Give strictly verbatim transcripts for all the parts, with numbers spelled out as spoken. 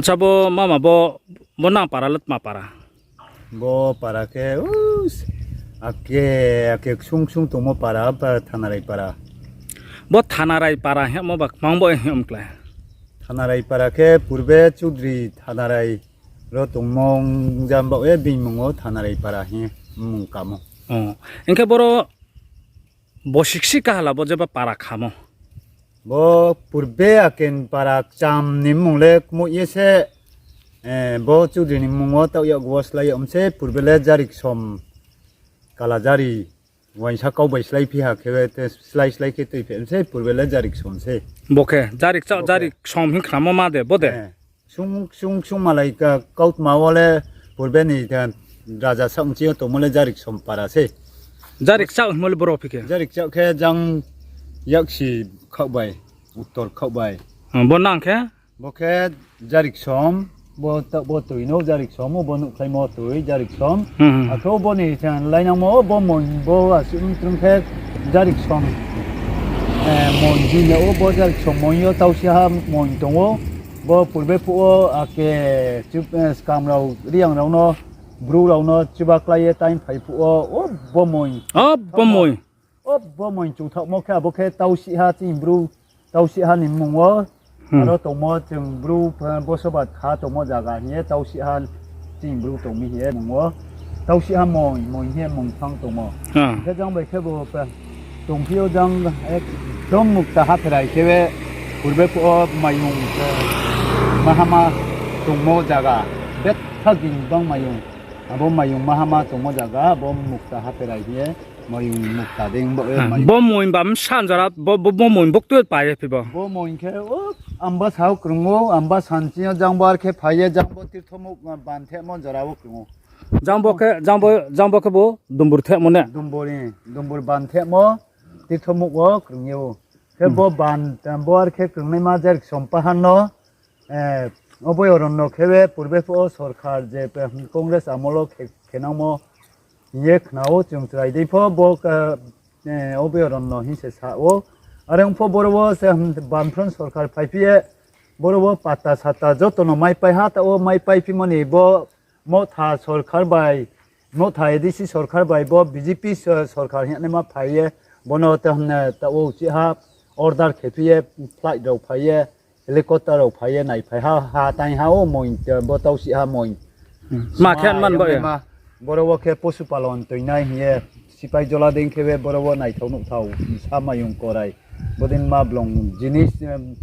Sabo mama bo, bo nang para le tma para? Bo para khe, us, ake, ake ksung ksung tongmo para, ba Thanarai para. Bo Thanarai para hingmo ba kmang bo hing klái? Thanarai para khe purbe Chudri Thanarai ro tongmo jam baoh ye bini mmung wo Thanarai para hing mmung kamo. O, hing khe boro bo siksi kahala bo jeba para khamo? Bo purbe aken para kcham ni mmung le kmoih ye se, eh, bo Chudri ni mmung wo taoh yag wo slái yag mi se, purbe le Jari Ksom, Kala Jari, uaingsa kau bai slái phi ha khe, te slái slái khe tuiphe mi se, purbe le Jari Ksom se. Bo khe Jari Kchaoh, Jari Ksom hing khnamo ma de, bo de? Eh, sung, sung, sung malai ka, kautma wo le purbe ni, eh, raja saoh nching yo tongmo le Jari Ksom para se. Jari Kchaoh hingmo le boro phi khe? Jari Kchaoh khe jang yaksi khaoh bai, uttor khaoh bai. Hmm, bo nang khe? Bo khe Jari Ksom, bo ta-, bo toi no Jari Ksom, bo nuhkhlaimo toi Jari Ksom. Hmm, hmm. Akhe bo ni lainangmo, bo moing, bo asuh mtrung khe Jari Ksom, eh, moing jing ya ou, bo Jari Ksom moing yo tausiha moing tong ou. Bo purbe phuh wo ake, eh, skam rao, Reang rao no, Bru rao no chuba klái ye taingphai phuh wo, o bo moing. O bo moing. O bo moing chuthaohmo khe abo khe tausiha chini Bru, tausiha ni mmung wo. Hmm. Aro tongmo chung Bru, eh, bosobat kha tongmo zaga hing ye tausiha chini Bru tong mi hing ye mmung wo. Tausiha moing, moing hing ye mmung thanng tongmo. Ah. Khe jang bai khe bo, eh, tongphi yo jang, ekdom mukta hapherai khe be, purbe phuh wo mayung, eh, mahama tongmo zaga. Betha ging bang mayung. Abo mayung mahama tongmo zaga, abo mukta hapherai hing ye, mayung mukta dei bo, eh, mayung. Bo moing ba bsa jora, bo, bo, bo moing buktui pai ye phi bo? Bo moing khe, o, Ambasa wo krung ou, Ambasa nching yo jang bo ar khe phai ye, jang bo Tirthomuk, ah, ban thehmo jora wo krung ou. Jang bo khe, jang bo, jang bo khe bo Dumbur thehmo ne? Dumbur, eh, Dumbur ban thehmo, Tirthomuk wo krung ye ou. Khe bo ban, bo ar khe krungnaima Jari Ksom pahar no, eh, oboyoronno khe be purbe phuh wo sorkar je, eh, Congress amol wo khe-, khenangmo hing ye khna ou chung chrai dei pho bo, eh, oboyoronno hing se sa ou. Are ong pho boro wo se, hmm, Bamfront sorkar phaiphi ye, boro wo pata sata joto no maipai ha, taoh wo maipaiphimo ni bo Motha sorkar bai, Motha A D C sorkar bai bo B J P so-, sorkar hingnaima phai ye, bo no te, hmm, taoh wo chiha order khephi ye, flight rao phai ye, helicopter rao phai ye naiphai ha, ha tang ha o moing, bo tausiha moing. Hmm. Ma khe man ba ya? Boro wo khe posu palon toinai hing ye, Sipai Jola dei khe be boro wo naithao nuhthao, sa mayung korai. Bodei ma blong jinis, em,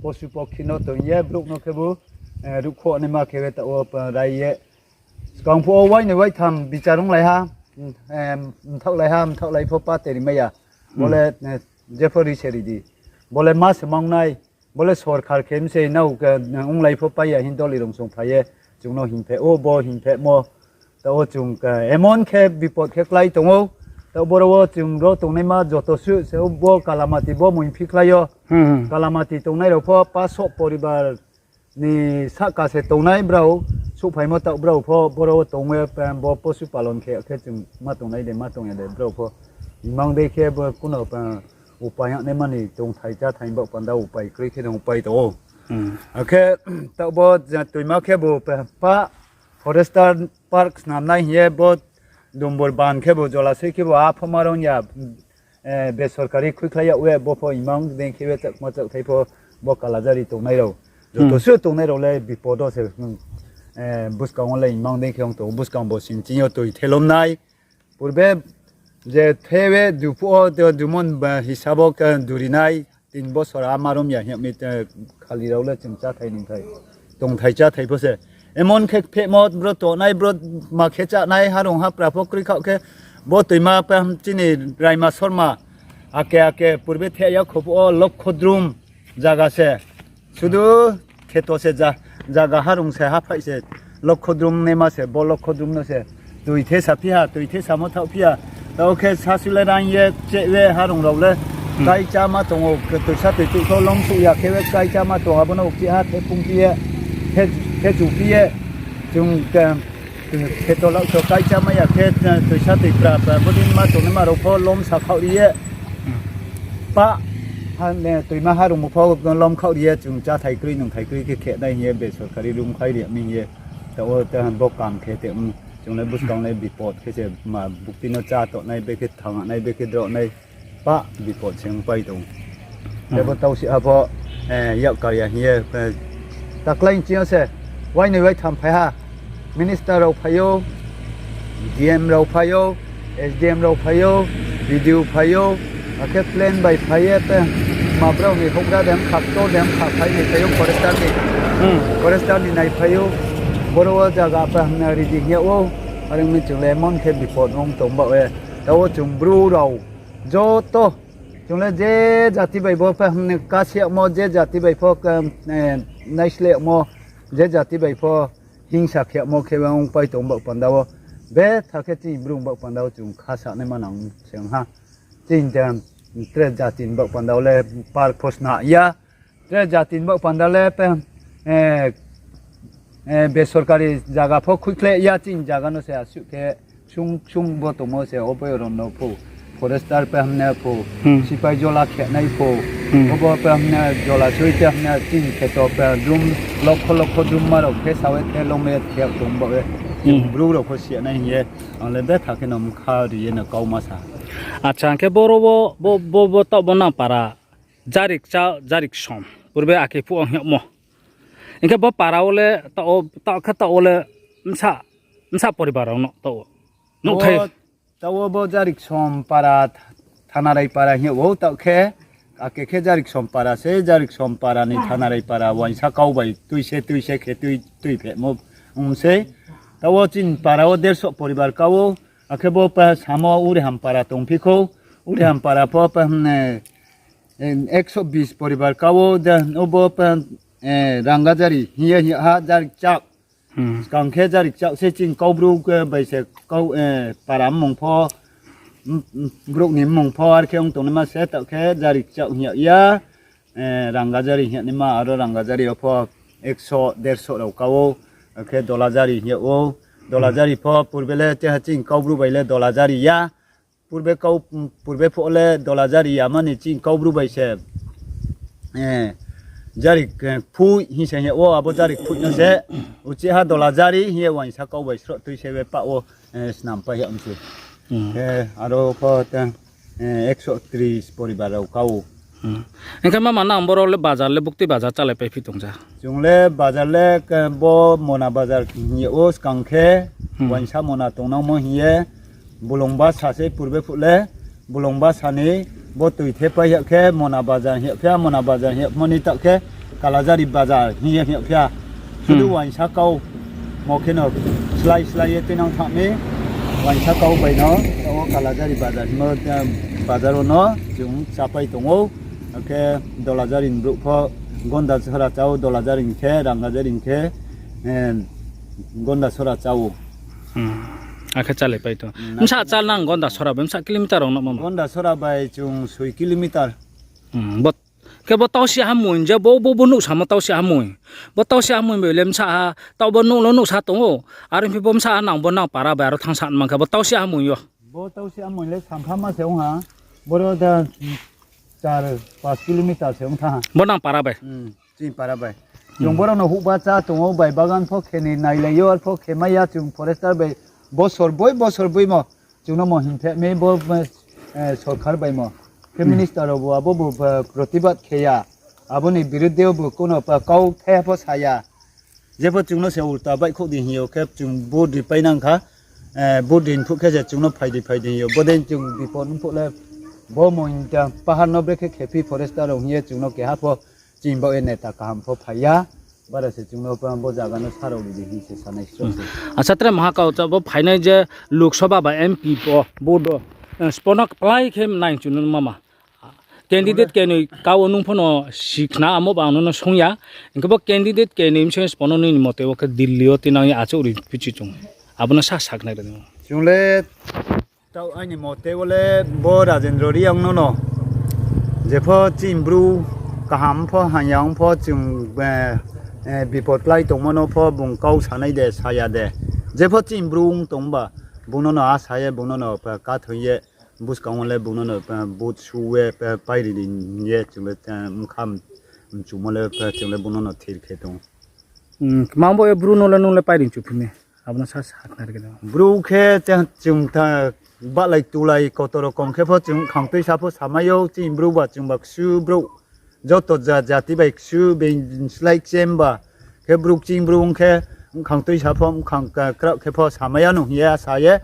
posu pokhi no toing ye, brouh no khebu, eh, ruhkhoh naima khe be taoh wo, eh, rai ye. Skang phuh wo uaini uaitham bichar onglai ha, em, mthaohlai ha, mthaohlai pho pa teri mai ya. Bo le, eh, jepho ri se ri di. Bo le ma se mang nai. Bo le sorkar khe mse nao khe, onglai pho pai ya hing doli rung song phai ye, chung no hingpheh ou, bo hingphehmo, taoh wo chung khe, emon khe bipod khe klái tong ou, taoh boro wo chung ro tongnaima joto suh se, bo Kalamati bo moing phikhlai yo. Hmm. Kalamati tongnai rao pho pasoh poribar ni sahka se tongnai brao, souhphaimo taoh brao pho boro wo tong ye, bo posu palon khe, khe chung ma tongnai de, ma tong ya de brao pho. Imang dei khe bo kuno, upai hangnaima ni tongthai cháthai baoh panda upai kroi khe no upai tong ou. Hmm. Akhe taoh bo toima khe bo pa forester park snamnai hing ye bo Dumbur ban khe bo jolasoi khe bo a pho ma rong ya, eh, besorkari khuikhlai yag ye bo pho imang dei khe ye chakma chakthai pho bo Kalajari tongnai rao. Joto suh tongnai rao le bipod wo se, eh, buskang wo le imang dei khe ong tong ou, buskang bo sing ching yo toi thelom nai. Purbe je the ye duphuh wo te dumon ba hisab wo khe duri nai, tin bosor a ma rom ya hing mi te khali rao le chung cháthai ningthai, tongthai cháthai pho se. Emon khe phehmo bro tongnai, bro ma khe chánai, harong hapra pho kroi khaoh khe bo toima pa chini Raima Sorma, ake ake purbe the ya khophuh wo Lokhodrum zaga se. Sudu kheto se ja-, zaga harong se haphaih se, Lokhodrum naima se, bo Lokhodrum no se. Toi thesa phi ha, toi thesamo thaoh phi ya. Taoh khe sasu le rang ye, cheh ye, harong rao le. Hmm. Kaichá ma tong ou, toisa toi tuh khe lomsouh ya khe ye kaichá ma tong, abo no ukchih ha the phung phi ye, the, the chu phi ye. Chung, eh, kheto laoh so kaichá mai ya khe, eh, toisa toi pra pra, bodei ma tongnaima rao pho lomsa khaoh ri ye. Hmm. Pa, Ha, ne, toima ha rungmo pho lomkhaoh ri ye chung cháthai kroi nungthai kroi khe khenai hing ye besorkari room khai ri mi hing ye. Taoh wo te bo kam khe te, chung le buskang le bipot khe se ma bukti no chá tongnai, bekhe thangnai, bekhe drohnai, pah bipot se ongpai tong. Tebo taoh si ha pho, yak kar ya hing ye, taklái ching yo se, wainoi waitham phai ha, minister rao phai ou, D M rao phai ou, S D M rao phai ou, B D O phai ou, akhe plan bai phai ye te, ma brao ni houhgra de mkha, ktor de mkha phai naiphai ou, forester ni, forester ni naiphai ou, boro wo zaga pa hamna ridi hing yag ou, are ong mi chung le emon khe bipot ong tong baoh ye. Taoh wo chung Bru rao joto, chung le je jati bai pho pa hamna kasi yagmo, je jati bai pho, naisleh yagmo, je jati bai pho hingsa khe yagmo khe ongpai tong baoh panda wo. Betha khe chini Bru baoh panda wo chung kha sanaima nang se ong ha. Chini te, tre jati ni baoh panda wo le park pho sna ya. Tre jati ni baoh panda le pe, besorkari zaga pho khuikhle ya, chini zaga no se asuh khe ksung ksung bo tongmo se, obo rao no pho, forester pe hamna pho, sipai jola khenai pho, obo pe hamna jola soi te hamna chini kheto pe drum, lokho lokho drum ma rao khe sa ye khe lom ye khe tong baoh ye. Chung Bru rao pho si ya nai hing ye, ang le betha khe no mkha ri ye no kau ma sa. Acha, hing khe boro wo, bo, bo, bo taoh bo nang para, Jarik cha, Jarik som, purbe akhe phuh ang hing yagmo. Hing khe bo para wo le, taoh khe taoh wo le, bsa, bsa poribar rao no taoh wo nuhthai. Taoh wo bo Jarik som para, Thanarai para hing yag ou taoh khe, ake khe Jarik som para se, Jarik som para ni Thanarai para uaingsa kau bai tui se, tui se khe tui, tui phehmo ong sei. Taoh wo chini para wo derso poribar kau ou, akhe bo pa samo Uriham para tongphi khou, Uriham para pho pa, ekso bis poribar kau ou, obo pa, Rangajari hing ye hing ha, Jarik chaoh. Skang khe Jarik chaoh se chini Kaubru bai se kau, para mmung pho, brouh ni mmung pho are khe ong tongnaima se, taoh khe Jarik chaoh hing yag ya, Rangajari hing yag naima, aro Rangajari yo pho ekso derso rao kau ou, akhe Dolajari hing yag ou, Dolajari pho purbe le te ha chini Kaubru bai le Dolajari ya, purbe kau, purbe phuh le Dolajari ya mani chini Kaubru bai se, Jarik, phuih hing se hing yag ou, abo Jarik phuih no se, uchih ha Dolajari hing ye uaingsa kau bai sroh tui se be pah wo, snampai yag mi se. Aro pho te, ekso tris poribar rao kau. Hing khe mama nang boro le bazar le buktui bazar chálaipaiphi tong ja? Chung le bazar le bo Mona bazar hing yag ou skang khe, uaingsa Mona tongnangmo hing ye, Bulongbasa se purbe phuh le, Bulongbasa ni bo tui thepai yag khe Mona bazar hing yag phi ya, Mona bazar hing yagmo ni taoh khe Kalajari bazar hing ye hing yag phi ya. Sudu uaingsa kau mo khe no slái slái ye tuinang thanng mi, uaingsa kau bai no, taoh wo Kalajari bazar hingmo, bazar wo no chung chápai tong ou. Akhe Dolajari ni brouh pho Gondasora chá ou, Dolajari ni khe, Rangajari ni khe, Gondasora chá ou. Akhe chálaipai tong. Bsa chá nang Gondasora bai bsa kilometer rao no mama? Gondasora bai chung soi kilometer. Khe bo Tausi Hamoing je bo, bo, bo nuhsamo Tausi Hamoing. Bo Tausi Hamoing bai le bsa ha, taoh bo nuh no nuhsa tong ou. Are phi bo bsa ha nang bo nang para bai aro thanngsa man khe bo Tausi Hamoing yo. Bo Tausi Hamoing le sampha ma se ong ha. Boro da char, panch kilometer se ong thanng ha. Bo nang para bai? Chini para bai. Chung boro no houhba chá tong ou, bai bagan pho khe ni nailai yo, arpho khe mai ya chung forester bai. Bosor boi, bosor boimo chung no mo hing phe mi bo, sorkar bai mo. Khe minister rao bo abo bo, protibad khe ya. Abo ni birudde bo kuno pa kau the pho sa ya. Jepho chung no se ulta baihkhouh di hing yo khe chung vote ri pai nang kha. Vote ri phuh khe se chung no phai di, phai di hing yo. Bodei chung bipod ong phuh le bo mo hing ta pahar no brekhe khephi forester rao hing ye chung no keha pho chini baoh ye neta kaham pho phai ya. Bara se chung no bo zaga no sa rao ri di hing se sanai sroh se. Acha, tre maha kau cha bo phainai je Lok Sabha ba M P pho vote do, sbo no kplái khe nai chung no mama. Candidate kenoi kau nung pho no sikhna amo ba ang no sung ya. Hing khe bo candidate kenoi bsing sbo no nini mote wo khe Delhi yo tinang ye achouh ri phichi chung. Abo no sa sakhnari. Chung le taoh aini mote wo le bo Rajendra Reang no no. Jepho chini Bru kaham pho hamya ong pho chung, bipod klái tongmo no pho bung kau sanai de, sa ya de. Jepho chini Bru ong tong ba, bung no no asa ye, bung no no kathoi ye, Buskang wo le bung no no, eh, vote su ye, eh, pairi di hing ye chung le, eh, mkha mchumo le, eh, chung le bung no no thir khe tong. Hmm, kmang bo ye Bru no le nung le pairi mchu phi mi. Abo no sa sa khna ri khe tong. Bru khe te chung ta bahlai tulai koto rokom khe pho chung khang tuisa pho samai ou, chini Bru ba chung ba ksu brouh. Joto ja-, jati bai ksu being slái kchem ba. Khe Bru kching Bru ong khe, mkhang tuisa pho, mkhang ka-, kraoh khe pho samai ya nung hing ye sa ye.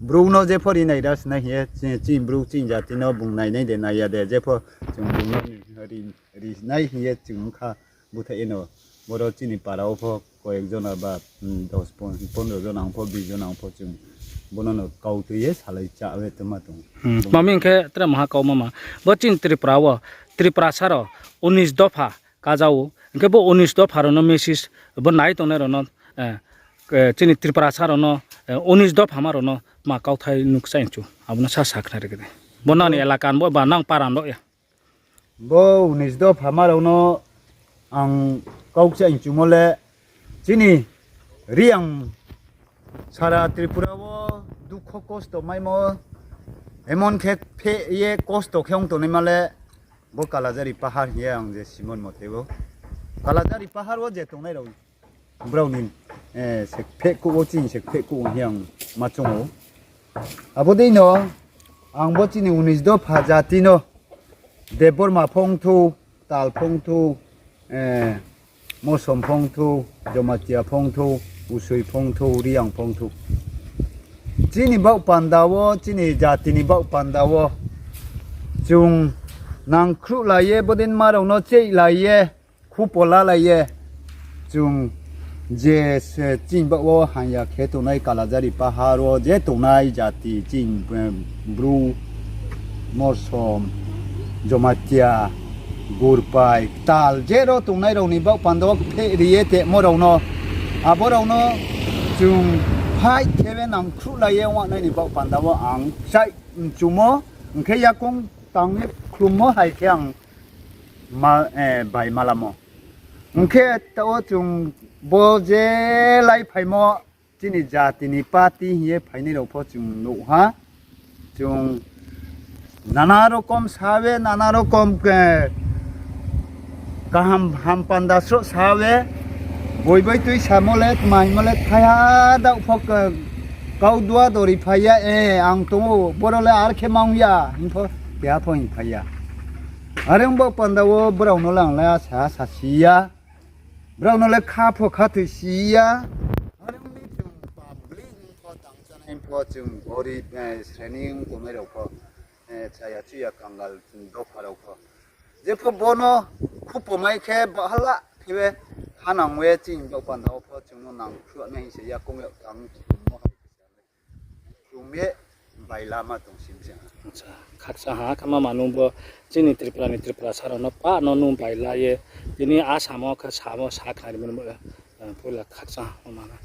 Bru no jepho ri nai ra sinai hing ye, chi-, chini Bru chini jati no bung nainai de nai ya de, jepho chung bung no ri, ri nai hing ye chung ong kha búthaih ye no. Boro chini para wo pho koyek jona ba, hmm, dos pon-, pondro jona ong pho, bis jona ong pho chung bono no kau tui ye salai chá ye tongma tong. Hmm, tma hing khe tre maha kau mama. Bo chini Tripura wo, Tripurasa rao unis dopha kaja ou. Hing khe bo unis dopha rao no message bo nai tongnai rao no, eh, eh, chini Tripurasa rao no, eh, unis dophama rao no tma kauthai nuh kchaih chu. Abo no sa sa khna ri khe de. Bo nang ni elaka ni bo ba nang para ni bo ya. Bo unis dophama rao no ang kau kchaih chumo le, chini Reang sara Tripura wo dukho kosto maimo, emon khe pheh ye kosto khe ong tongnaima le, bo Kalajari pahar hing ye ang je simon mote bo. Kalajari pahar wo je tongnai rao brao ni, eh, se pheh kuh wo chini se pheh kuh hing ye ang ma choung ou. Abo dei no ang bo chini unis dopha jati no Debbarma pho ong thou, Tal pho ong thou, eh, Mosom pho ong thou, Jomatia pho ong thou, Usoi pho ong thou, Reang pho ong thou. Chini baoh panda wo, chini jati ni baoh panda wo chung nangkhruhlai ye, bodei ma rao no cheihlai ye, khupo lalai ye, chung je se chini baoh wo hamya khe tongnai Kalajari pahar wo je tongnai jati chini, eh, Bru, Mosom, Jomatia, Gurpai, Tal, je rao tongnai rao ni baoh panda wo pheh ri ye temo rao no, abo rao no chung fight khe ye nangkhruhlai ye ong nai ni baoh panda wo ang kchaih mchumo, hing khe yakoung tang ye khlummo hai khe ang ma, eh, bai malamo. Hing khe taoh wo chung bo je lai phaimo chini jati ni party hing ye phainai rao pho chung nuh ha. Chung nana rokom sa ye, nana rokom, eh, kaham ham panda sroh sa ye, boi boi tui samo le, tma hingmo le thaiha daoh pho, eh, kau dua dori phai ya, eh, ang tong ou, boro le ar khe mang ya hing pho, keha pho hing phai ya. Are ong baoh panda wo brao no le ang le sa, sa si ya. Brao no le kha pho kha thoi si ya. Are ong mi chung public pho tang chanai pho chung gori, eh, sreni ong tongnai rao pho, eh, chaya chuya kangal dopha rao pho. Jepho bono khupo mai khe bahala khe ye khanang ye chini baoh panda wo pho chung no nangkhruh nai hing se yakoung yag tang khlummo hai khe sa le. Khlum ye bailama tong sim se ha. Acha, khakchang ha, khe mama nung bo chini Tripura ni Tripurasa rao no pa no nung baila ye, tini Assam wo khe samo sa khnarimo, eh, poila khakchang ha, mama no.